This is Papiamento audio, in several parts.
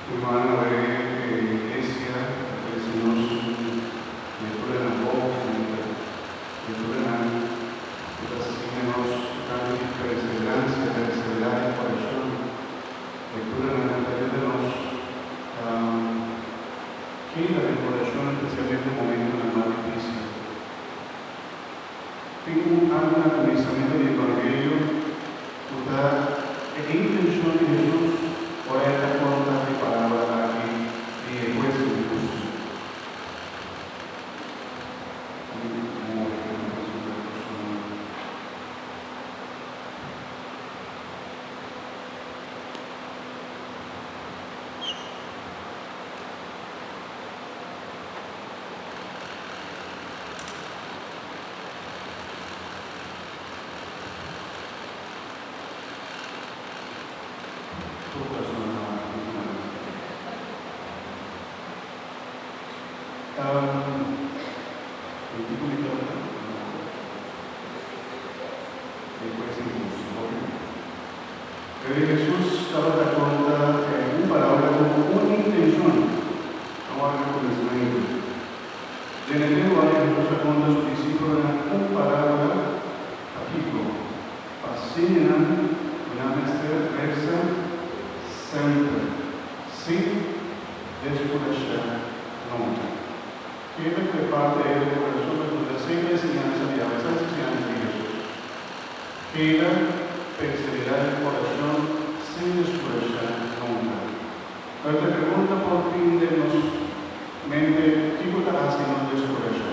Ruman, iglesia, ta nos lekturanan bon, lekturanan ku ta siña nos tokante di perseveransia, perseverá den orashon, lekturanan ku ta yuda nos keda den orashon, espesialmente momentunan mas difísil. Tin un algu na kuminsamentu di Evangelio ku ta e intenshon di Hesus ora e ta konta e parábola aki di e hues inhustu. Tur persona ta wak di mano. Den ki ku mi tabata? No. Den ku es inhustu. Hopi. Pero Hesus tabata konta un palabra ku un intenshon. A wak na kuminsamentu. Den e tempu aki Hesus a konta su disípulonan un parábola. Pakiko? Pa siña nan ku nan mester resa semper, sin deskurashá nunka. Keda ku e parti ei den bo kurason pasobra ta semper e siñansa di awe, sa e siñansa di Hesus. Keda perseverá den orashon sin deskurashá nunka. Pero ta pregunta por tin den nos mente, Kiko ta hasi nos deskurashá?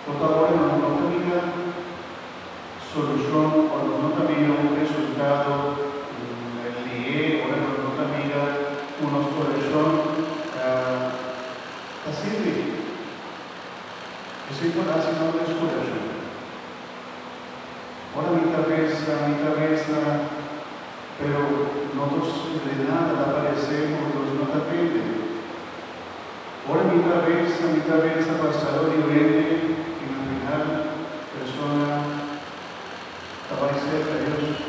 Por ta ora nos no ta mira solushon o nos no ta mira un resultado lihé, ora nos no ta mira ku nos orashon ta sirbi. Esei por hasi nos deskurashá. Ora mi ta resa, mi ta resa, pero no ta sucede nada, ta parece cu Dios no ta tende. Ora mi ta resa, mi ta resa pa salud di un hende y na final persona ta bay cerca Dios.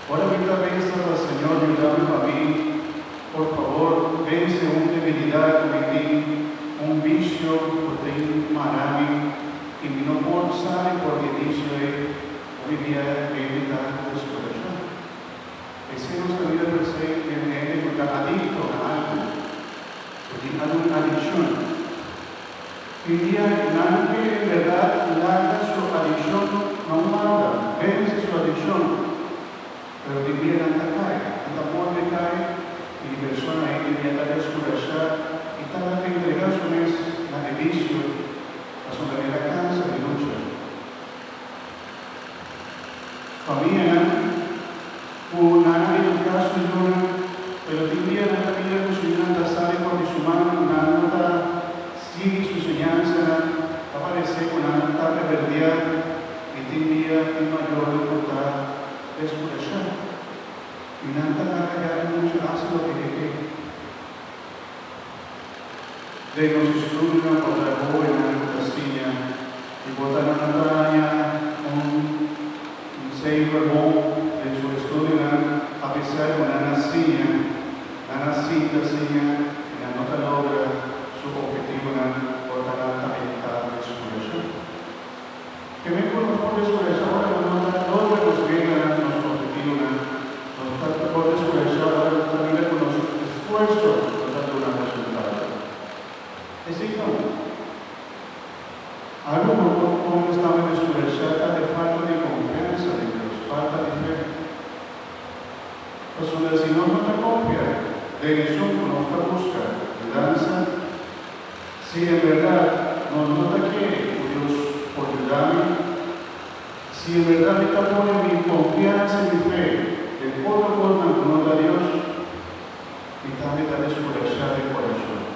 Ora mi ta resa pa Señor yudami pa mi, por favor vence un debilidad cu mi tin, un vicio cu tin mara mi y mi no por sali for di e vicio ey, hopi bia hende ta descurashá. Esei nos ta mira present den hende cu ta adicto na algo, cu tin algun adiccion. Tin dia nan ke en berdad laga su adiccion na un banda, vence su adiccion, pero tin dia nan ta cay, nan ta bolbe cay y e persona ei tin dia ta descurashá y ta entrega su mes na e vicio pasobra el a cansa di lucha. Famianan ku nan a eduká su yunan, pero tin dia nan ta mira ku su yunan ta sali for di su man, nan no ta sigui su señansanan, ta paresé ku nan ta rebeldiá i tin dia tin mayornan ku ta deskurashá i nan ta laga ya e mucha hasi loke e ke. Den nos estudionan por ta e hóbennan ku ta siña i por ta nan no ta haña un un seifer bon den su estudionan apesar ku nan a siña, nan a sinta siña i nan no ta logra su ophetivonan por ta nan tambe ta deskurashá. Ke men ku nos por deskurashá ora ku nos no ta logra nos metanan, nos ophetivonan? Nos ta por deskurashá ora nos ta mira ku nos esfuerso no ta duna resultado? Esei no. Algu ku por pone nos tambe deskurashá ta e falta di konfiansa den Dios, falta di fe. Pasobra si nos no ta konfia den esun ku nos ta buska yudansa, Si en bèrdat nos no ta kere ku Dios por yuda mi, si en bèrdat mi ta pone mi konfiansa i mi fe den otro kosnan ku no ta Dios, mi tambe ta deskurashá den kurason.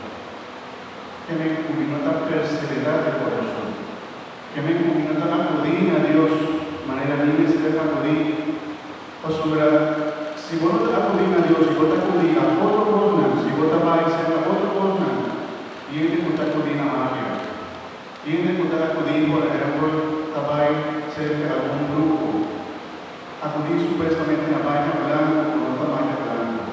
Ke men ku mi no ta perseverá den kurason. Ke men ku mi no ta akudí na Dios manera mi mester akudí. Pasobra si bo no ta akudí na Dios i bo ta akudí a otro kosnan, si bo ta bai serka otro kosnan, hende ku ta akudí na magia, hende ku ta akudí, por ehèmpel, ta bai serka algun bruho, akudí supuestamente na baña blanku ku no ta baña blanku.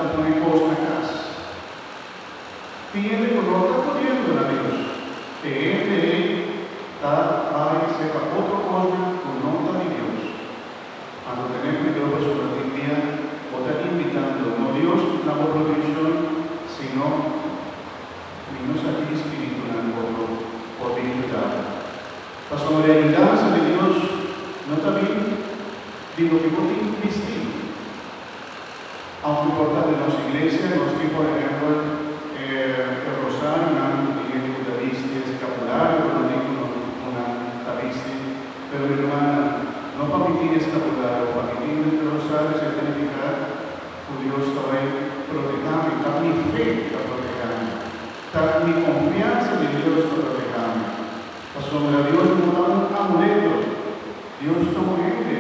ta pone kos na kas. Tin hende ku no ta poniendo na Dios. E hende ei ta bai serka otro kosnan ku no ta di Dios. Anto tene kuidou pasobra tin dia bo ta invitando no Dios na bo protekshon, sino mi no sa ki spiritunan otro por bin yuda bo. Pasobra e yudansa di Dios no ta bin di loke bo tin bisti. Aunke por ta den nos iglesia nos tin por ehempel e rosarionan ku tin hende ku ta bisti, e skapulario ku nan tin ku nan ta bisti, pero mi rumannan, no pa mi tin e skapulario o pa mi tin e rosario esei ta nifiká ku Dios ta bai protehá mi, ta mi fe ta protehá mi, ta mi konfiansa den Dios ta protehá mi. Pasobra Dios no ta un amuleto, Dios ta un hende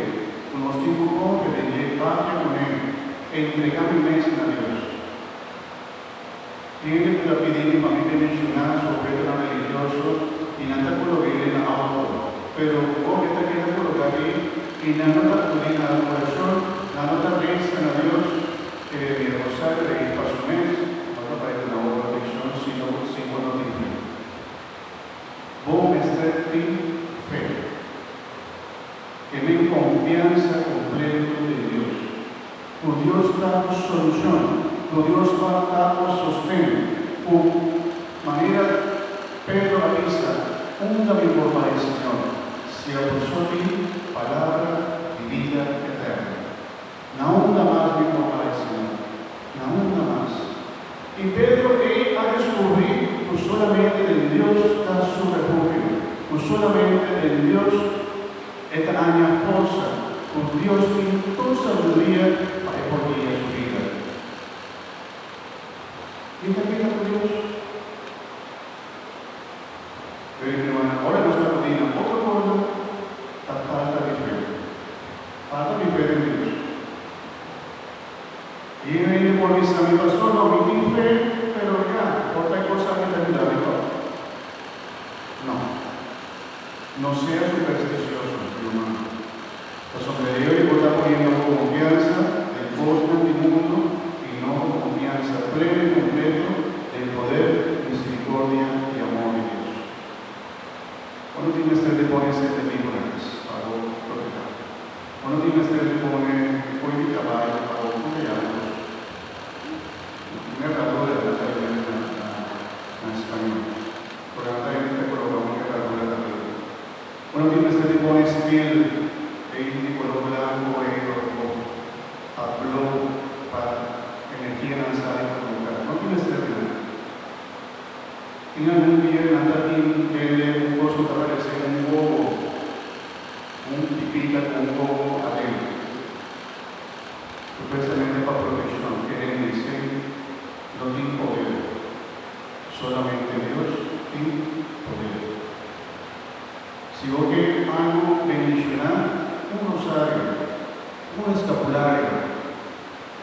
ku nos tin ku konfia den dje, papia kuné, entregá mi mes na Dios. Hende ku ta pidi mi pa mi bendishoná su ophetonan religioso i nan ta kolog'é na outo, pero bo e ta keda kologá ei i nan no ta akudí na orashon, nan no ta resa na Dios, e rosario ei pa su mes no ta bai duna bo protekshon si no si bo no tin fe. Bo mester tin fe. Tene konfiansa kompleto den Dios. Ku Dios ta bo solushon, ku Dios ta bo sosten, ku, manera Pedro a bisa, Unda mi por bai, Señor, si abo so tin palabra di bida eterno? Na unda mas mi por bai, Señor? Na unda mas? I Pedro ei a deskubrí ku solamente den Dios ta su refugio, ku solamente den Dios e ta haña forsa, ku Dios tin tur sabiduria pa e por guia su bida. Mi ta keda ku Dios? Pero mi rumannan, ora nos ta pidi na otro forma, ta falta di fe. Falta di fe den Dios. I e hende por bisa mi, Pastor, no, mi tin fe, pero ya, por ta e kos aki ta yuda mi tòg. No. No sea supersticioso, mi ruman. Pasobra e ora bo ta poniendo bo konfiansa den kosnan di mundu i no bo konfiansa pleno i kompleto den poder, miserikordia i amor di Dios. Bo no tin mester di pone sete bibu na kas pa bo protehá. Bo no tin mester di pone e koe di kabai pa bo proteá bo kos. Un herradura nan ta yam'é na spañó. Por nan ta hende ta koloká un herradura tambe. Bo no tin mester di pone spil ei di koló blanko ei òf pa blo pa energianan sali pa bo kas. No tin mester di nan. Tin algun dia nan ta bin bende un kos ku ta parese un wowo, un pipita ku un wowo aden, supuestamente pa protekshon. Kere dicen no tin poder, solamente Dios tin poder. Si bo ke algu bendishoná, un rosario, un eskapulario,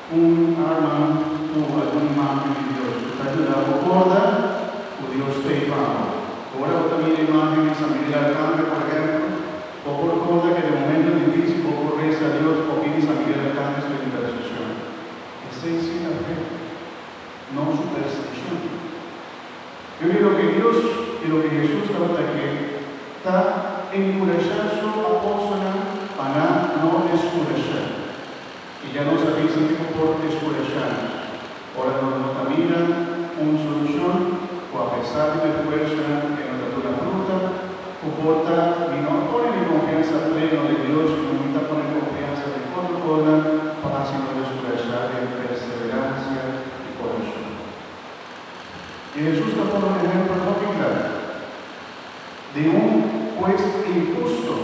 Un arma ku algun imágen di Dios ku ta yuda bo korda ku Dios t'ei pa bo. Ora bo ta mira imágen di San Miguel Arcángel, por ehèmpel, bo por korda ke den momento difísil bo por resa a Dios o pidi San Miguel Arcángel su interseshon. Esei sí ta fe, no superstishon. Yo di loke Dios i loke Hesus tabata ke ta enkurashá su apòstelnan pa nan no deskurashá. I ya nos a bisa kiko por deskurashá nos ora nos no ta mira un solushon ku apesar di mi esfuersonan e no ta duna fruta, ku por ta mi no a pone mi konfiansa pleno den Dios sino mi ta pone konfiansa den otro kosnan pa hasi no deskurashá den perseveransia i orashon. I Hesus ta pone un ehèmpel hopi kla di un hues inhusto.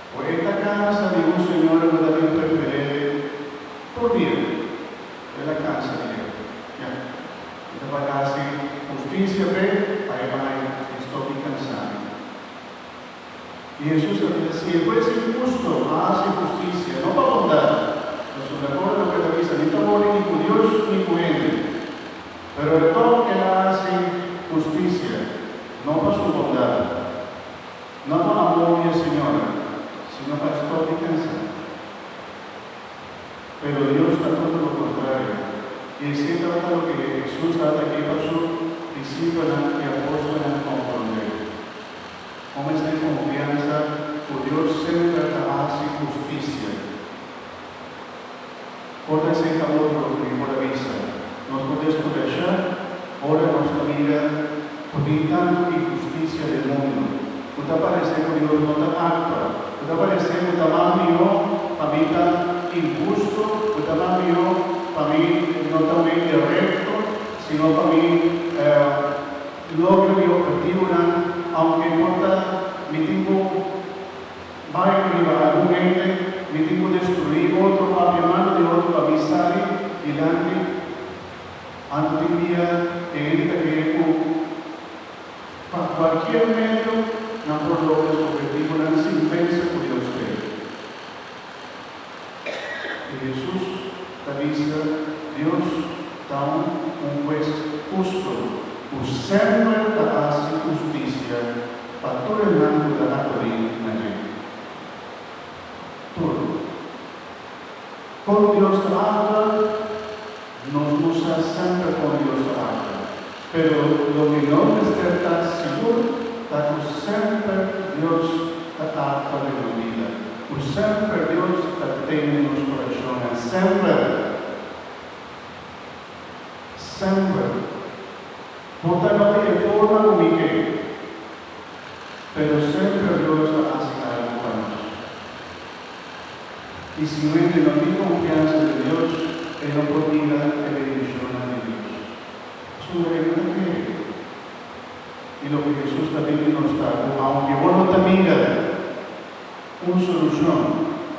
Ku e ta kansa di un señora ku ta bin prefer'é tur dia. El a kansa di e. Ya. E ta bai hasi hustisia p'e pa e bai e stòp di kansa mi. I Hesus a bisa, Si e hues inhusto a hasi hustisia, no pa bondat, pasobra akordo loke e ta bisa, ni ta wòrdu ni ku Dios ni ku hende, pero e tòg el a hasi hustisia, no pa su bondat. No pa amor di e señora, sino pa stòp di pensa. Pero Dios ta todo lo kontrario. tabata ke pa su disipelnan i apòstelnan komprondé. Bo mester tin konfiansa ku Dios semper ta hasi hustisia. Por ta esei ta otro loke mi por a bisa. Nos por deskurashá ora nos ta mira ku tin tantu inhustisia den mundu, ku ta paresé ku Dios no ta aktua, ku ta paresé ku ta mas mihó pa mi ta inhustu, ku ta mas mihó pa mi no ta un hende rekto, sino pa mi logra mi ophetivonan, aunke por ta mi tin ku bai riba algun hende, mi tin ku destruí otro, papia malu di otro pa mi sali dilanti. Anto tin dia e hende ta kere ku pa kualkier medio nan por logra su ophetivonan sin pensa ku Dios t'ei. I Hesus ta bisa, Dios ta un hues husto ku semper ta hasi hustisia pa tur esnan ku ta akudí na dje. Tur. Kon Dios ta aktua? Nos no sa semper kon Dios ta aktua. Pero loke nos mester ta sigur ta ku semper Dios ta aktua den nos bida, ku semper Dios ta tene nos korashonnan, semper! Semper! Por ta no di e forma ku mi ke, pero semper Dios ta hasi algu pa nos. I si un hende no tin konfiansa den Dios, e no por mira e bendishonnan di Dios. Pasobra e no ta kere. I loke Hesus ta pidi nos ta ku aunke bo no ta mira un solushon,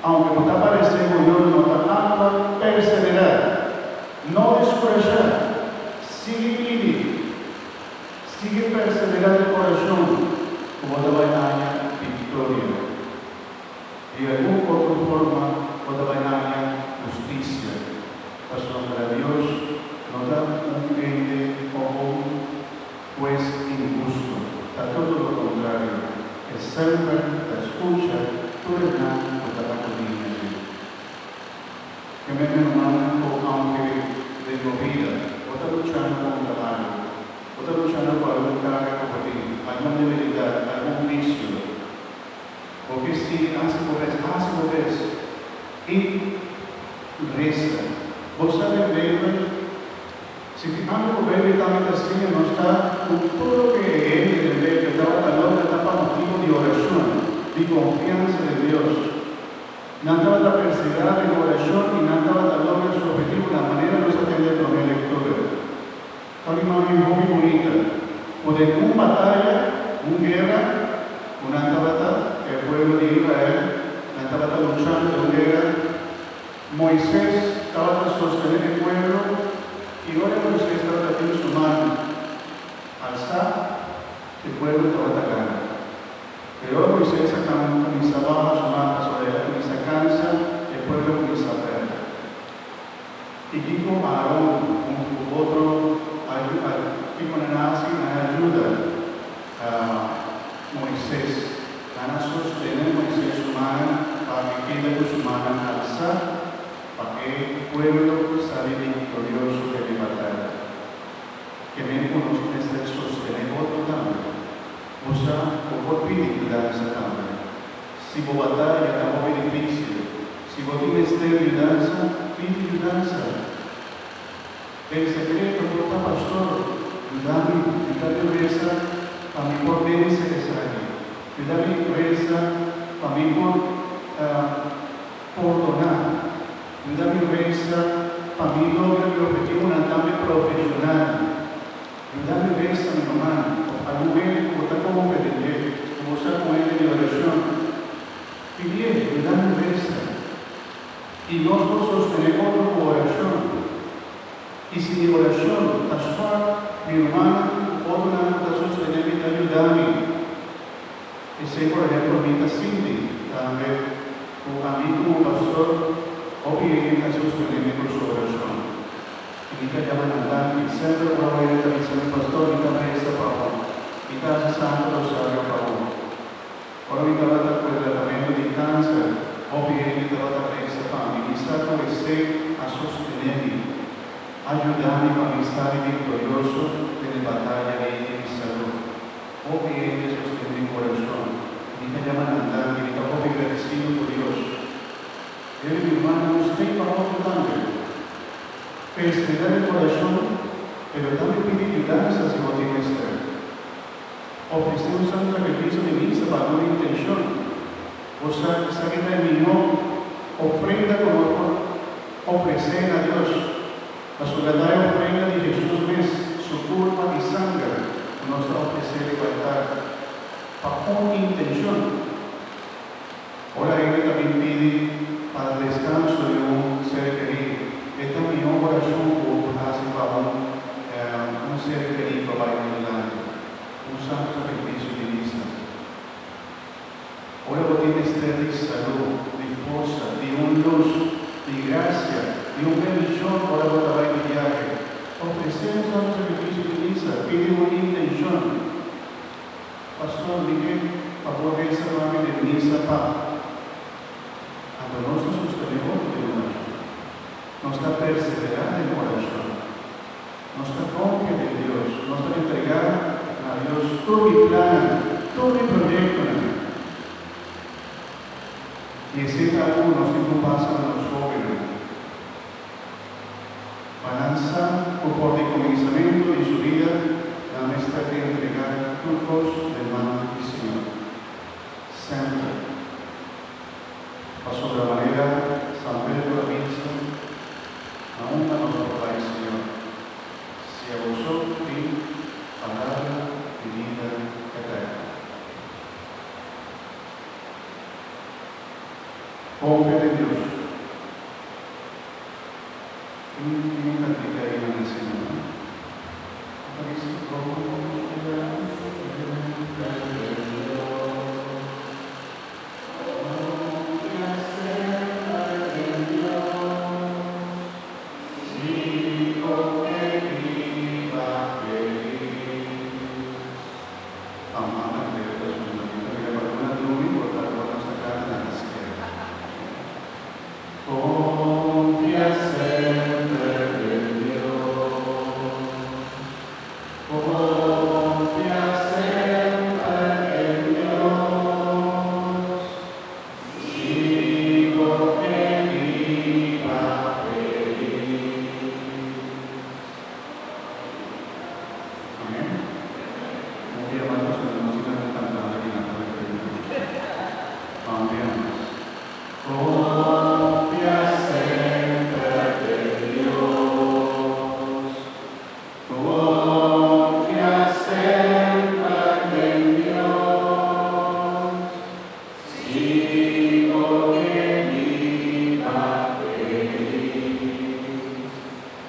aunke bo ta paresé ku Dios no ta aktua, perseverá. No deskurashá. Sigui pidi. Sigui perseverá den orashon ku bo ta bai haña viktoria. Di algun otro forma bo ta bai haña hustisia, pasobra Dios no ta un hende o un hues inhustu, ta todo lo kontrario, e semper ta skucha tur esnan ku ta akudí na dje. Ke men hermano ku aunke den bo bida bo ta luchando kontra algu, bo ta luchando ku algun karga ku bo tin, algun debilidat, algun visio, Bo ke sigui hasi bo bes, hasi bo bes i resa. Bo sa den Beibel, si tin algu ku Beibel tambe ta siña nos ta ku tur loke e hende den Beibel tabata logra ta pa motibu di orashon, di konfiansa den Dios. Nan tabata perseverá den orashon i nan tabata logra su ophetivonan, manera nos a tende promé lektura. Ta un imágen hopi bunita ku den un bataya, un guera, ku nan tabata, e pueblo di Israel, nan tabata luchando den un guera, Moises tabata sostené e pueblo i ora Moises tabata tin su man alsá, e pueblo tabata gana. Pero ora Moises a kuminsá baha su man pasobra el a kuminsá kansa, e pueblo a kuminsá pèrdè. I kiko Aaron huntu ku otro kiko nan a hasi? Nan a yuda Moises. Nan a sostené Moises su mannan pa e keda ku su mannan alsá pa e pueblo sali viktorioso den e bataya. Ke men ku nos mester sostené otro tambe. Bo sa bo por pidi yudansa tambe. Si bo bataya ta hopi difísil, si bo tin mester yudansa, pidi yudansa. Den sekreto por ta, Pastor, yuda mi, yuda mi resa pa mi por vense esaki. Yuda mi resa pa mi por pordoná. Yuda mi resa pa mi logra mi ophetivonan tambe profeshonal. Yuda mi resa, mi ruman, of algun hende ku bo ta konfia den dje, ku bo sa ku un hende di orashon. Pidié, yuda mi resa. I nos por sostené otro ku orashon. I si mi orashon ta swak, mi rumannan ku otronan ku ta sostené mi ta yuda mi. Esei, por ehempel, mi ta sinti tambe ku ami komo pastor hopi hende ta sostené mi ku su orashon. I mi ta yama nan danki. Semper ora bo hende ta bisa mi, Pastor, mi ta resa pa bo. Mi ta hasi Santo Rosario pa bo. Ora mi tabata ku e tratamentu di kanser, hopi hende tabata resa pa mi. Mi sa ku esei a sostené mi. Yuda mi pa mi sali viktorioso den e bataya ei di mi salú. Hopi hende sostené mi kurason. Mi ta yama nan danki, mi ta hopi gradisido ku Dios. Pero mi rumannan, nos t'ei pa otro tambe. Perseverá den orashon, pero tambe pidi yudansa si bo tin mester. Ofresé un santu sakrifisio di misa pa algun intenshon. Bo sa esaki ta e mihó ofrenda ku nos por ofresé na Dios, pasobra ta e ofrenda di Hesus mes, su kurpa i sanger, ku nos ta ofresé riba altar pa un intenshon. Ora hende ta bin pidi pa deskanso di un ser kerí, e ta mihó orashon ku bo por hasi pa un un ser kerí pa bai dilanti, un santu sakrifisio di misa. Ora bo tin mester di salú, di forsa, di un lus, di grasia, di un bendishon ora bo ta bai di biahe, ofresé un santu sakrifisio di misa, pidi un intenshon. Pastor, mi ke pa bo resa pa mi den misa pa. Anto nos ta sostené otro den orashon. Nos ta perseverá den orashon. Nos ta konfia den Dios. Nos ta entregá na Dios tur mi plannan, tur mi proyektonan. I esei ta algu ku nos tin ku pasa na nos hóbennan. Pa nan sa ku for di kuminsamentu di su bida nan mester entregá tur kos den man di Señor. Semper. Pasobra manera San Pedro a bisa, Na unda nos por bai, Señor, si abo so tin palabra di bida eterno? Konfia den Dios. Tin un kantika ei nan asina, no? Bo ta bisa, Konfia semper den Dios, konfia semper den Dios, si bo ke biba felis. Amanda creo ta su mi ta mira pa luna drumi por ta bo ta saca na izquierda. Confia semper den Dios, confia semper den Dios, si bo ke biba felis. Amén. Un dia mas pasobra nos tin algun kantante aki na Pa un dia mas. Konfia semper den Dios, konfia semper den Dios, si bo ke biba felis.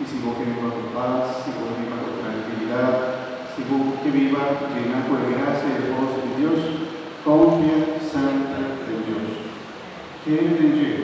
I si bo ke biba ku pas, si bo ke biba ku trankilidat, si bo ke biba llená ku e grasia i e forsa di Dios, konfia semper den Dios. Kere den dje.